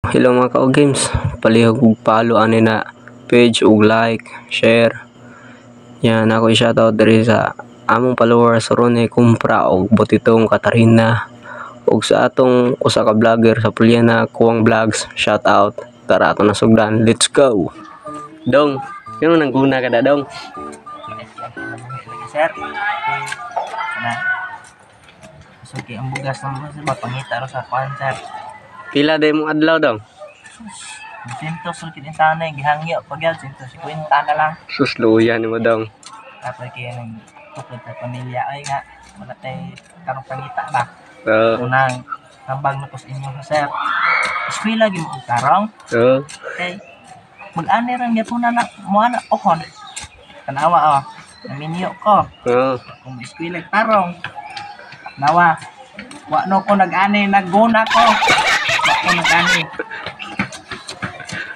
Hello, mga ka-games, palihog og follow ani na page ug like, share. Yan ako i-shoutout diri sa among followers Rone Kumpra og Butitong Katarina ug sa atong usa ka vlogger sa Puliana, Kuwang Vlogs, shout out. Tara, ato na sugdan. Let's go. Dong, yun nang guna ka da, dong. Lagi, sir. Kana. So kay ang bugas ng bugas ba pangita ro sa kuan, sir. Pila day mong adlaw, dong? 200 ra kini sana gihangyo pag yan 150 na lang. Sus, luya nimo, dong. Tapos kay nang tukod sa pamilya ay nga wala tay karong pangita ba. Unang tambag na ko sa inyo, sir. Eskwela gyud mo tarong kay mag-ani ra gyapon na mo ana okon. Tanawa oh. Naminyo ko. Kung eskwela tarong. Nawa. Wa no ko nag-ani, nagguna ko. Wa ko nag-ani.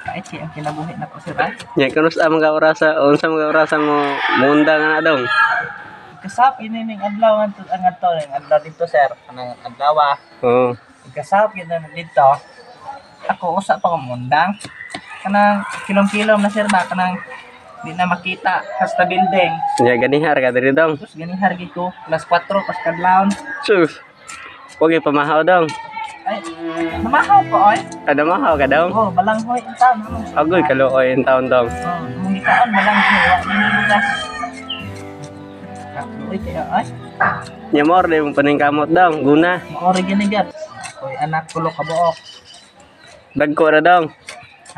Kahit kay ang kinabuhi na ko, sir, ay. Nya kanus ang mga orasa, unsa mga orasa mo muunda nga na, dong? Kasap yun ning adlaw ang adto ning adlaw dito, sir. Kanang adlaw ah. Kasap yun na dito. Ako usa pa ko mundang. Kanang kilom-kilom na, sir, ba kanang di na makita hasta building. Nya ganihar ka diri, dong. Tapos ganihar gid ko alas 4 pas kadlawon. Sus. Huwag pamahaw, dong. Ay, namahaw ko oy. Ada mahaw ka, dong? Oh, balanghoy in town. Agoy, kaluoy in taon, dong. Oh, mong gikaon balanghoy, wa ni bugas. Kaluoy kayo ay. Nya mo order mo paningkamot, dong. Guna. Maori gini gyud. Koy anak tulo ka buok. Dagko ra, dong.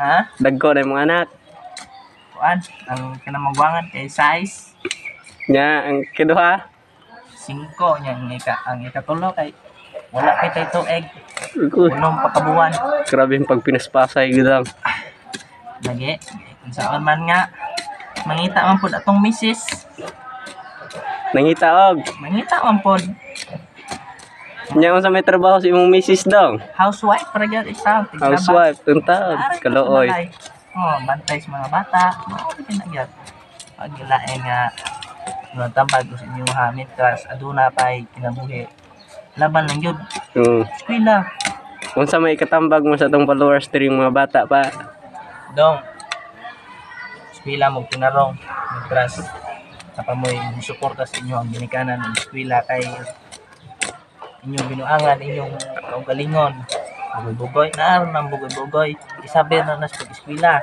Ha? Dagko na imong anak. Kuan, ang kinamagwangan kay size Nya ang kiduha? 5 nya ang ikatulo kay wala kay tay tuig. Uy, Unong pakabuan. Grabe yung pagpinaspasay gud, dong. Lagi kung saan man nga mangita man pod atong misis. Nangita og. Mangita man pod. Nya unsa may trabaho sa imong misis, dong? Housewife para gyud isa. Housewife, tuntaon. Kaluoy. Oh, bantay sa mga bata. Mao gyud na gyud. Pag ilain nga nga tambag ko sa inyong hamit kas aduna pay kinabuhi. Laban lang gyud. Eskwela. Unsa may ikatambag mo sa atong followers diri, mga bata pa? Dong. Eskwela mo tinarong mientras sa pamoy suporta sa inyo ang ginikanan ng eskwela kay inyong binuangan, inyong kaugalingon. Bugoy-bugoy, naaron ng bugoy-bugoy. Isabi na na sa pag-eskwela.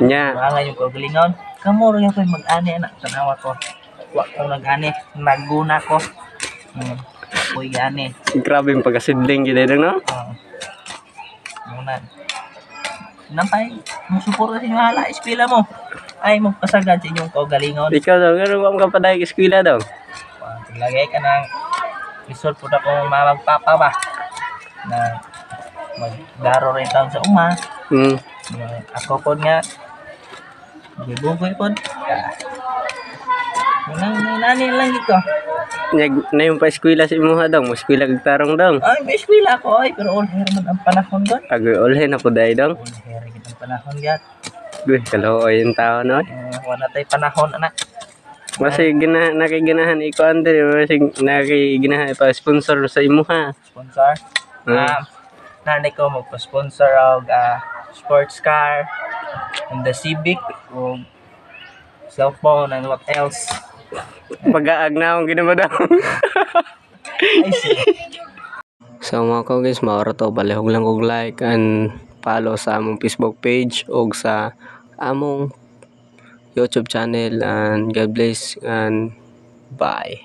Nya, Binuangan yung kaugalingon. Kamo rin ako mag-ani, anak. Tanawa ko. Wa ko nag-ani. Nagguna ko. Ako'y gani. Grabe yung pagkasidling gid, dong, no? Oo. Muna. Nampay, musuporta sa inyo hala, eskwela mo. Ay, magpasagad sa inyong kaugalingon. Ikaw, dong, ganun ba ka padayag eskwela, dong? Lagay ka ng result po na kung mamagpapa ba na magdaro rin taon sa uma. Ako po nga, bugoy po. Unang nani lang ito. Nya na yung pa-eskwela sa imuha, dong, mo eskwela kag tarong, dong. Ay, may eskwela ako ay, pero all hair man ang panahon doon. Agoy, ulhe na po dai, dong. All hair gid ang panahon gat. Uy, kaluoy yung tao, no? Wala tay panahon, anak. Masig gina nakiganahan iko diri, masig nakiganahan ipa-sponsor sa imuha. Sponsor. Nanay ko magpa-sponsor og sports car, and the Civic, og cellphone and what else. Pag-aag na akong ginama, dong. Ay, sige. So mga ka-guys, maura to, palihog lang og like and follow sa among Facebook page og sa among YouTube channel, and God bless and bye.